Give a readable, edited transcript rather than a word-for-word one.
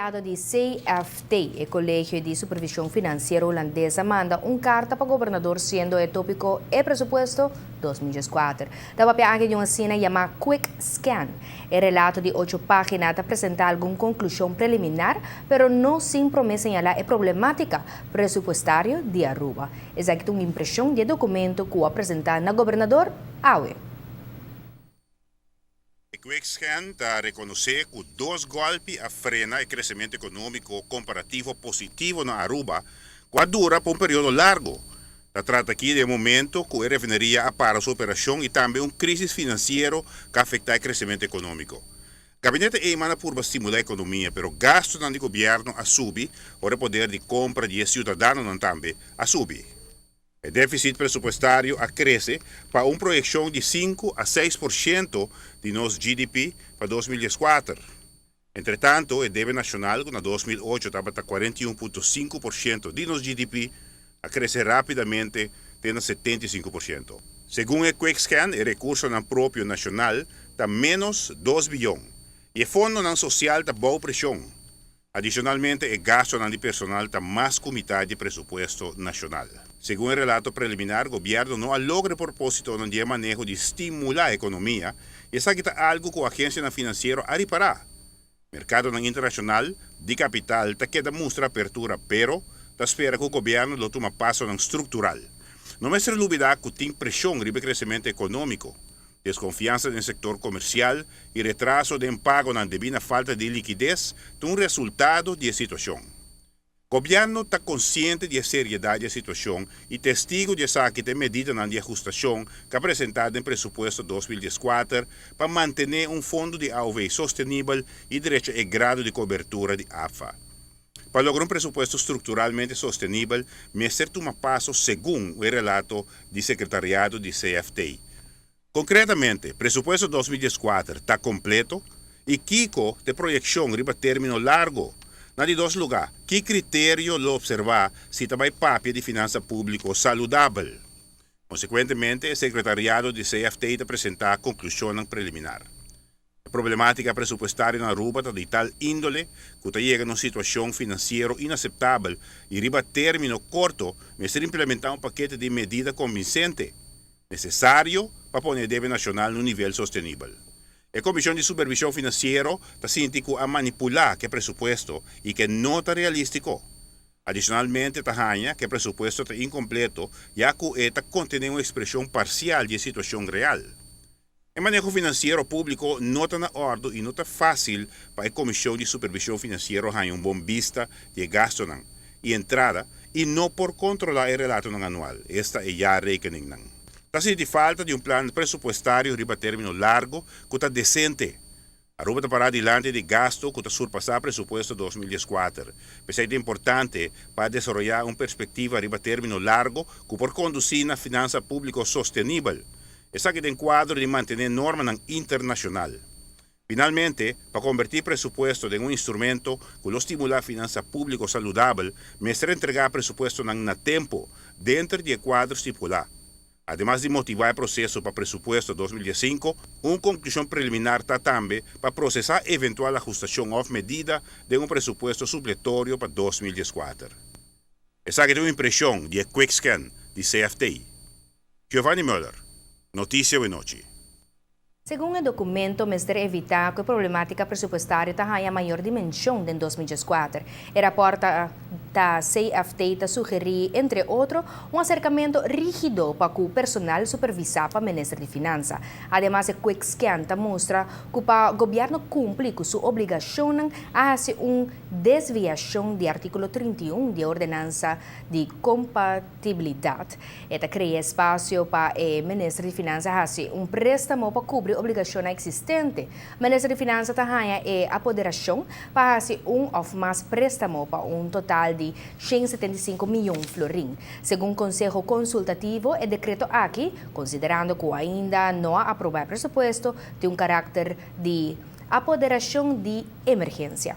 Sekretariado di CFT, e Kolegio di Supervishon Finansiero Hulandes, a manda un karta pa gobernador siendo e tópiko e presupuesto 2004. Ta papia aki di un asina yamá Quick Scan. E relato di ocho página ta presentá algun konklushon preliminar, pero no sin promé señalá e problemátika presupuestario di Aruba. Esaki ta un impreshon di e dokumento ku a presentá na gobernador awe. E Quick Scan ta rekonosé ku dos gòlpi a frena e kresementu ekonómiko komparativo positivo na Aruba, ku a dura pa un periodo largu. Ta trata aki di e momento ku e refineria a para su operashon i tambe un krísis finansiero ku a afektá e kresementu ekonómiko. Gabinete Eman a purba stimulá ekonomia, pero gastunan di gobièrnu a subi ora e poder di kompra di e siudadanonan tambe a subi. E défisit presupuestario a krese pa un proyekshon di 5 a 6% di nos GDP pa 2014. Entretantu, e debe nashonal, ku na 2008 tabata 41,5% di nos GDP, a krese rápidamente te na 75%. Segun e Quick Scan, e rekursonan propio nashonal ta ménos 2 bion i e fondonan sosial ta bou preshon. Adishonalmente, e gastunan di personal ta mas ku mitar di presupuesto nashonal. Segun e relato preliminar, gobièrnu no a logra e propósito di maneho di stimulá ekonomia i esaki ta algu ku agensianan finansiero a ripará. Merkadonan internashonal di kapital ta keda mustra apertura, pero ta spera ku gobièrnu lo tuma pasonan struktural. No mester lubidá ku tin preshon riba kresementu ekonómiko, deskonfiansa den sektor komersial i retraso den pagonan debí na falta di likides ta un resultado di e situashon. Gobièrnu ta konsiente di e seriedat di e situashon i testigu di esaki ta e medidanan di ahustashon ku a presentá den presupuesto 2014 pa mantené un fondo di AOV sostenibel i drecha e grado di kobertura di APFA. Pa logra un presupuesto strukturalmente sostenibel, mester tuma paso segun e relato di sekretariado di CFT. Konkretamente, presupuesto 2014 ta kompleto i kiko ta e proyekshon riba término largu? Na di dos lugá, ki kriterio lo opservá si ta bai papia di finansa públiko saludabel? Konsekuentemente, e sekretariado di CFT ta presentá konklushon preliminar. E problemátika presupuestario na Aruba ta di tal índole ku ta yega na un situashon finansiero inaseptabel i riba término korto mester implementá un pakete di medida konvinsente nesesario pa pone e debe nashonal na un nivel sostenibel. E Komishon di Supervishon Finansiero ta sinti ku a manipulá ku e presupuesto i ku no ta realístiko. Adishonalmente, ta haña ku e presupuesto ta inkompleto ya ku e ta kontené un ekspreshon parsial di e situashon real. E maneho finansiero públiko no ta na òrdu i no ta fásil pa e Komishon di Supervishon Finansiero haña un bon bista di gastunan i entrada i no por kontrolá e relatonan anual, esta e jaarrekeningnan. Ta sinti falta di un plan presupuestario riba término largu ku ta desente. Aruba ta pará dilanti di gastu ku ta surpasá presupuesto 2014. P'esei ta importante pa desaroyá un perspektiva riba término largu ku por kondusí na finansa públiko sostenibel. Esaki den kuadro di mantené normanan internashonal. Finalmente, pa konvertí presupuesto den un instrumento ku lo stimulá finansa públiko saludabel, mester entregá presupuestonan na tempu, den e kuadro stipulá. Ademas di motivá e proseso pa presupuesto 2015, un konklushon preliminar ta tambe pa prosesá eventual ahustashon òf medida den un presupuesto supletorio pa 2014. Esaki ta un impreshon di Quick Scan di CFT. Giovanni Müller, Notisia Awe Nochi. Segun e dokumento, mester evitá ku e problemátika presupuestario ta haña mayor dimenshon den 2014. E rapòrt ta CFT ta sugerí, entre otro, un aserkamentu rígido pa ku personal supervisá pa Minister di Finansa. Ademas, e Quick Scan ta mustra ku pa gobièrnu kumpli ku su obligashon a hasi un desviashon di artíkulo 31 di ordenansa di kompatibilidat. E ta krea espasio pa e Minister di Finansa hasi un préstamo pa kubri obligashon eksistente. Minister di Finansa ta haña e apoderashon pa hasi un òf mas préstamo pa un total di 175 mion florin. Segun Konseho Konsultativo, e dekreto aki, konsiderando ku ainda no a aprobá e presupuesto, tin un karakter di apoderashon di emergensia.